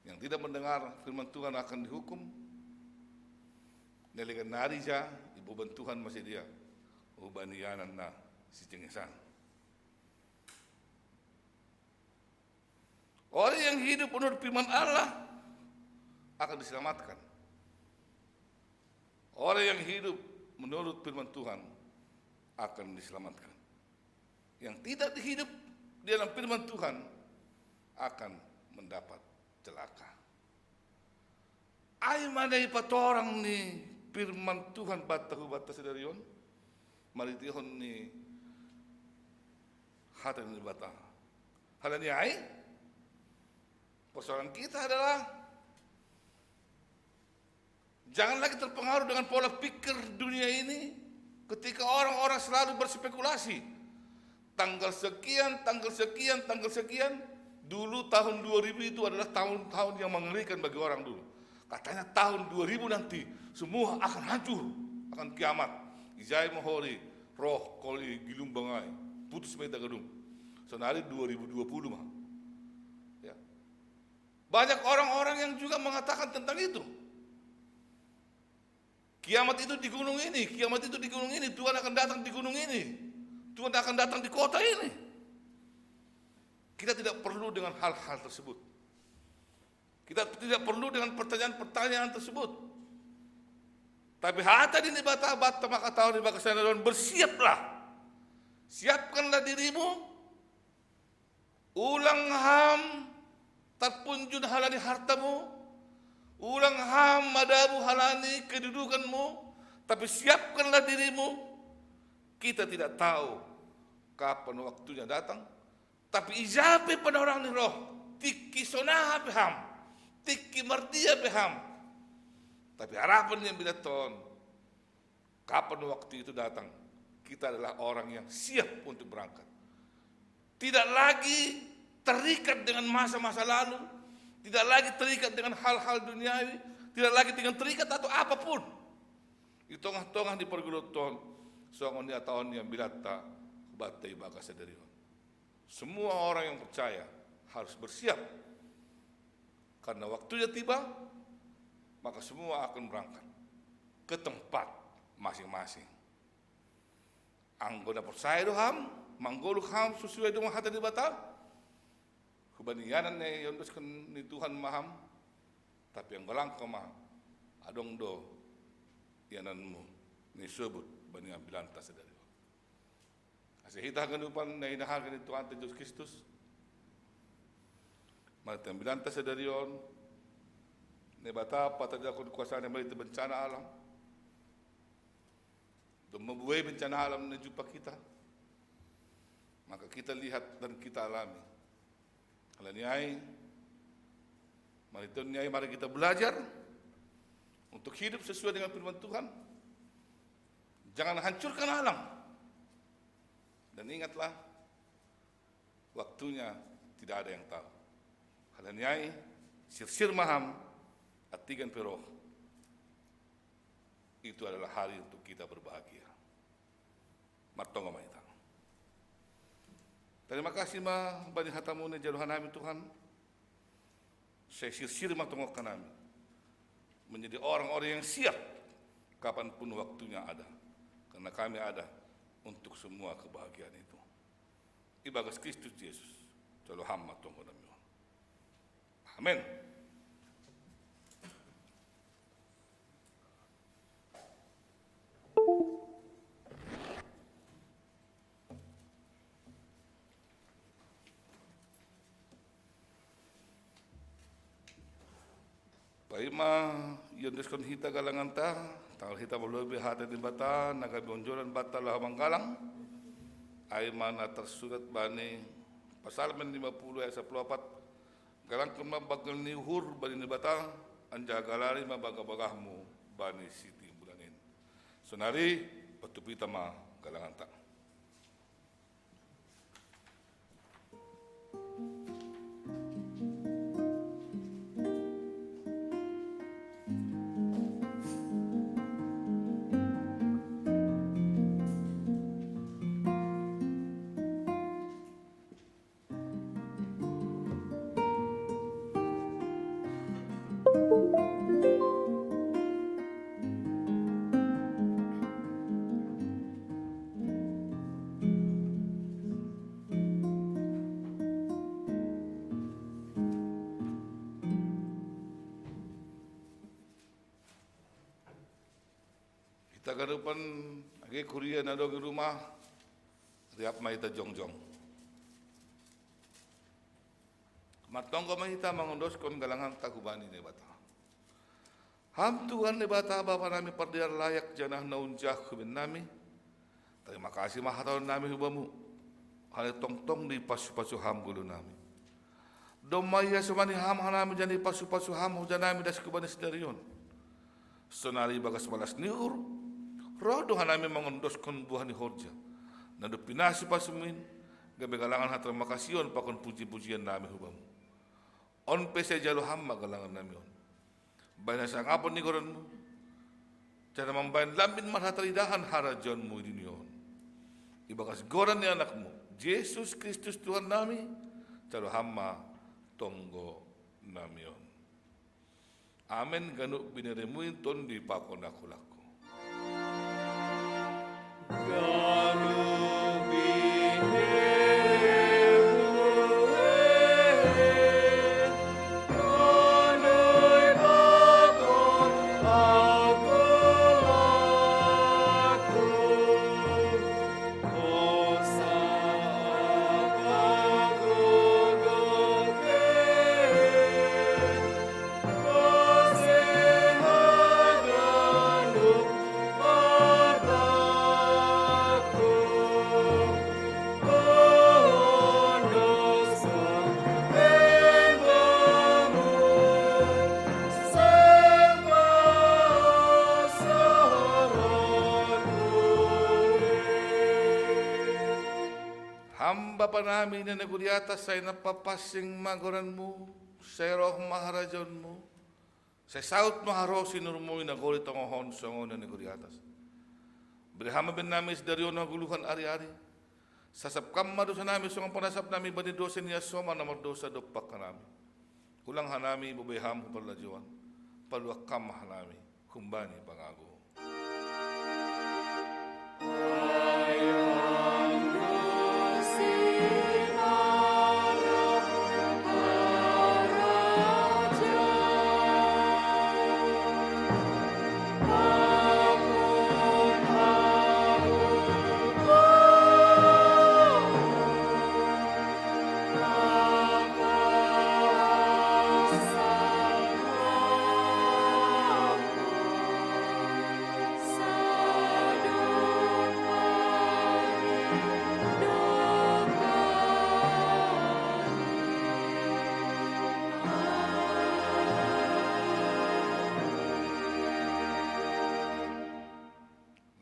yang tidak mendengar firman Tuhan akan dihukum. Nelegan nari ja, ibu bantuhan masih dia. Ubanianan na si cengesan. Orang yang hidup menurut firman Allah akan diselamatkan. Orang yang hidup menurut firman Tuhan akan diselamatkan. Yang tidak hidup di dalam firman Tuhan akan mendapat celaka. Ai mana ipatorang ni firman Tuhan banta hubanta sadari on, maritihon ni hata ni Debata. Halani ai, persoalan kita adalah jangan lagi terpengaruh dengan pola pikir dunia ini. Ketika orang-orang selalu berspekulasi, tanggal sekian, tanggal sekian, tanggal sekian. Dulu tahun dua ribu itu adalah tahun-tahun yang mengerikan bagi orang dulu. Katanya tahun dua ribu nanti semua akan hancur, akan kiamat. Ijai ma hori roh koli gilumbang ai, putus ma ita gadung. Sonari dua ribu dua puluh ma. Ya. Banyak orang-orang yang juga mengatakan tentang itu. Kiamat itu di gunung ini, kiamat itu di gunung ini, Tuhan akan datang di gunung ini, Tuhan akan datang di kota ini. Kita tidak perlu dengan hal-hal tersebut. Kita tidak perlu dengan pertanyaan-pertanyaan tersebut. Tapi hata ni Debata banta mangkatahon di bagasan sadari on, bersiaplah. Siapkanlah dirimu. Ulang ham tarpunjun halani hartamu, ulang ham madabu halani kedudukanmu, tapi siapkanlah dirimu. Kita tidak tahu kapan waktunya datang, tapi ija pe panorang ni roh, tingki sonaha pe ham, tingki mardia pe ham. Tapi harapan ni ambilan on, kapan waktu itu datang, kita adalah orang yang siap untuk berangkat. Tidak lagi terikat dengan masa-masa lalu, tidak lagi terikat dengan hal-hal duniawi, tidak lagi dengan terikat atau apapun. Di tongah-tongah ni pargoluhon, songon i hatahon ni ambilanta, hubanta i bagasan sadari on. Semua orang yang percaya harus bersiap. Karena waktunya tiba, maka semua akan berangkat ke tempat masing-masing. Anggo na porsaya do ham, manggoluh ham sesuai dengan hata ni Debata, hubani ianan na iondoskon ni Tuhan ma ham, tapi anggo langka ma, adong do iananmu na isobut bani ambilanta sadari on. Asa hita haganupan na hinaholongan ni Tuhanta Jesus Kristus, marhite ambilanta sadari on, Debata patajahon kuasa-Na marhite bencana alam. Domma buei bencana alam na jumpang hita, maka kita lihat dan kita alami. Halani ai, marhite on ni ai mari kita belajar untuk hidup sesuai dengan firman Tuhan. Jangan hancurkan alam. Dan ingatlah, waktunya tidak ada yang tahu. Halani ai, sirsir ma ham, antigan pe roh. Itu adalah hari untuk kita berbahagia. Martonggo ma hita. Terima kasih ma bani hatamu na jalo hanami Tuhan. Sai sirsir ma tongon hanami menjadi orang-orang yang siap kapanpun waktunya ada. Karena kami ada untuk semua kebahagiaan itu. Ibagas Kristus Jesus, jalo ham ma tonggonami on. Amen. Paima iondoskon hita galanganta, talar hita malobi hata ni Debata na gabe onjolan banta laho manggalang. Ai ma na tarsurat bani Psalmen lima puluh ayat sapuluh opat, galangkon ma banggal ni uhur bani Debata, anjaha galari ma bagah-bagahmu bani sitimbulon in. Sonari, patupa hita ma galanganta. Taga dupan agi kuria na dong i ruma, riap ma hita jongjong. Martonggo ma hita mangondoskon galangan ta hubani Naibata. Ham Tuhan Naibata Bapa nami pardear layak janah na unjah hu bahen nami. Tarima kasih ma hatahon nami hu Bamu. Hal tongtong dipasu-pasu Ham goluh nami. Domma iasomani Ham hanami janah ipasu-pasu Ham horja nami das hubani sadari on. Sonari ibagas malas ni uhur, roh do hanami mangondoskon buah ni horja na dob pinasu-pasuMu in, gabe galangan hatarima kasihon pakon puji-pujian nami hu Bamu. On pe sai jalo Ham ma galangan nami on, bahen hasangapon ni goranMu, janah mambahen lambin marhataridahan harajaonMu i dunia on. Ibagas goran ni AnakMu, Jesus Kristus Tuhan nami, jalo Ham ma tonggo nami on. Amen. Ganup binereMu in Tonduy pakon akulangku. Ham Bapa nami na i nagori atas, sai na papansing ma goranMu, sai roh ma harajaonMu, sai saut ma harosi ni uhurMu i nagori tonga on songon na i nagori atas. Bere Ham ma bahen nami sadari on hagoluhan ari-ari. Sasap Kam ma dosa nami songon panasap nami bani dosa ni hasoman na mardousa dompak hanami. Ulang hanami ibobai Ham hu parlajouan, paluah Kam ma hanami humbani pangago.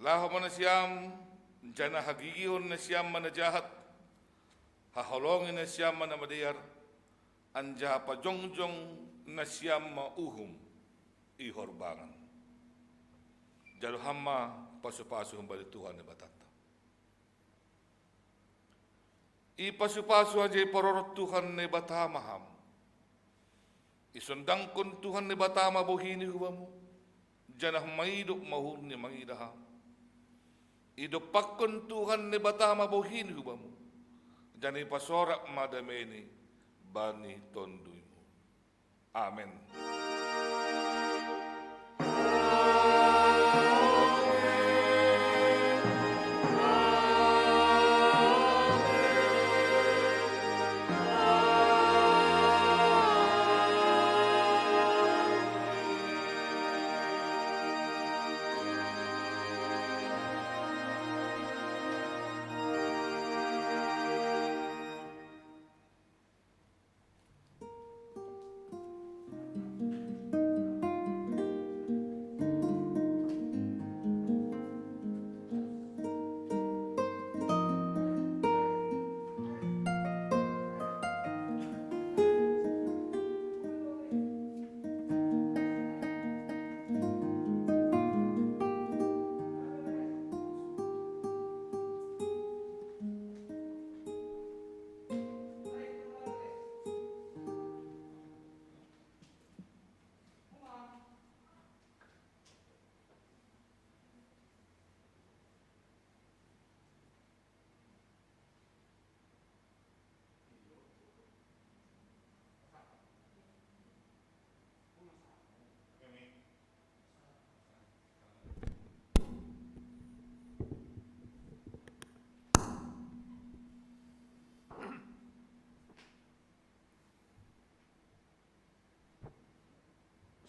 Laho ma nasiam, janah hagigihon nasiam ma na jahat, haholongi nasiam ma na madear, anjaha pajongjong nasiam ma uhum i horbangan. Jalo Ham ma pasu-pasu humbani Tuhan Naibatanta. Ipasu-pasu anjaha iparorot Tuhan Naibata ma Ham. Isondangkon Tuhan Naibata ma bohini hu Bamu, janah maidop ma uhurni mangidah Ham. Idompakkon Tuhan Naibata ma bohini hu Bamu, janah ipasorak ma dameini bani TonduyMu. Amen.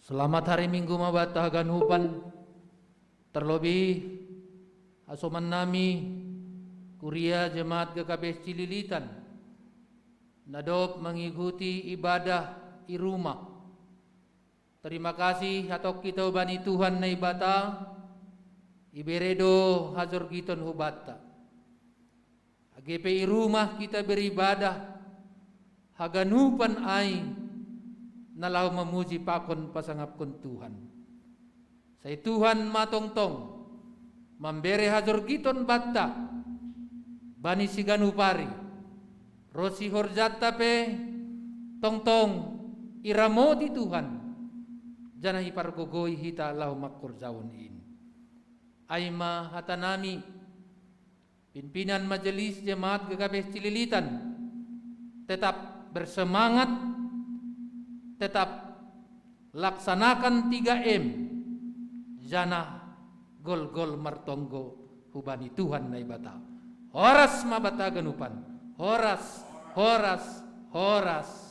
Selamat hari Minggu ma banta haganupan, terlebih hasoman nami kuria jemaat G K P S Cililitan na dob mengikuti ibadah i rumah. Terima kasih hatongki hita hubani Tuhan Naibata, ibere do hajorgiton hubanta. Age pe i rumah hita beribadah, haganupan ai na laho mamuji pakon pasangapkon Tuhan. Sai Tuhan ma tongtong mambere hajorgiton banta bani siganup ari, ro sihorjanta pe tongtong iramoti Tuhan, janah ipargogoi hita laho mangkorjahon in. Ai ma hatanami, pimpinan Majelis Jemaat G K P S Cililitan, tetap bersemangat, tetap laksanakan tiga M, janah golgol martonggo hubani Tuhan Naibata. Horas ma banta haganupan, horas, horas, horas.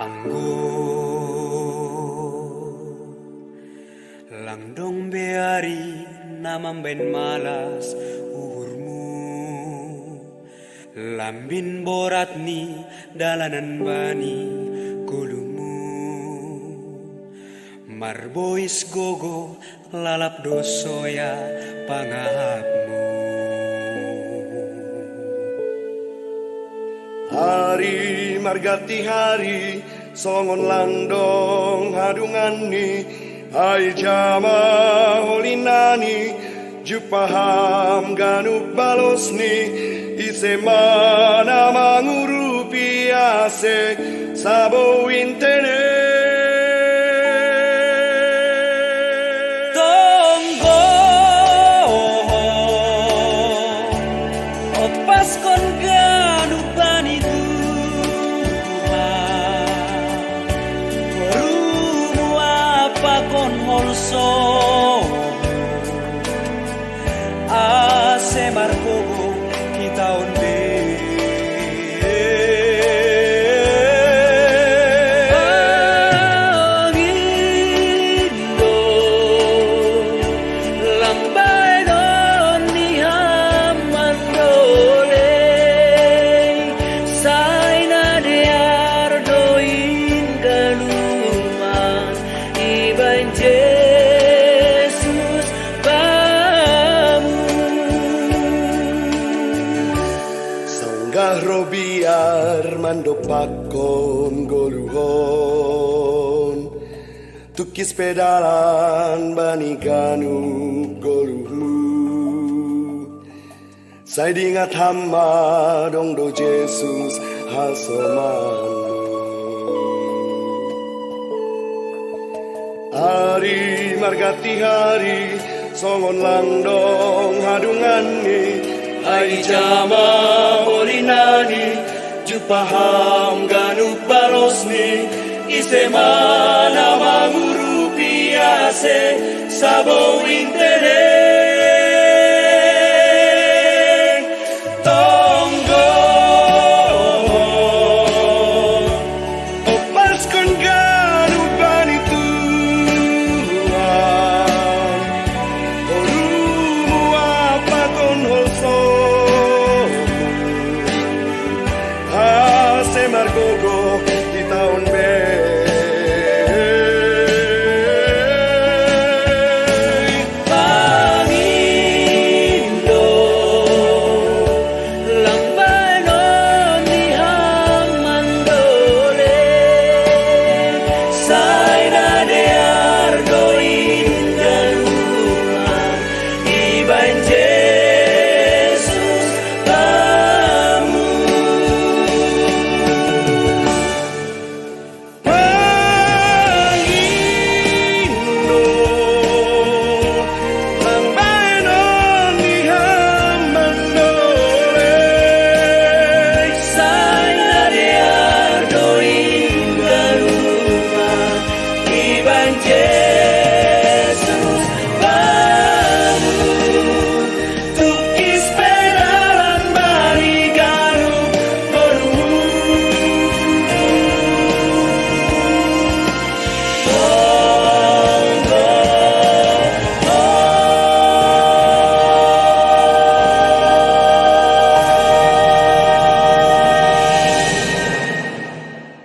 Anggo lang dong be ari na mambahen malas uhurmu, lambin borat ni dalanan bani ngolumu, marbois gogo lalap do soya pangahapmu. Ari marganti ari, songon lang dong hadunganni, ai ja ma holinani, jumpaham ganup balosni, ise ma na mangurupi ase sabou intene. Tonggo, ompaskon ganup bani Tuhan, borumu ampakon holso, ase margogo hita on be. Angin do lam bahenon ni ham mandolei, sai na dear do in ganupan ibahen Jesus bamu. Sanggah ro biar mandompakkon ngolu on, tungkis pe dalan bani ganup ngolumu. Sai diingat ham ma, adong do Jesus hasomanmu. Ari marganti ari, songon lang dong hadunganni, ai ja ma holinani, jumpaham ganup balosni, ise ma na mangurupi ase sabou intene. Tonggo, ompaskon ganup bani Tuhan, borumu ampakon holso, ase margogo hita on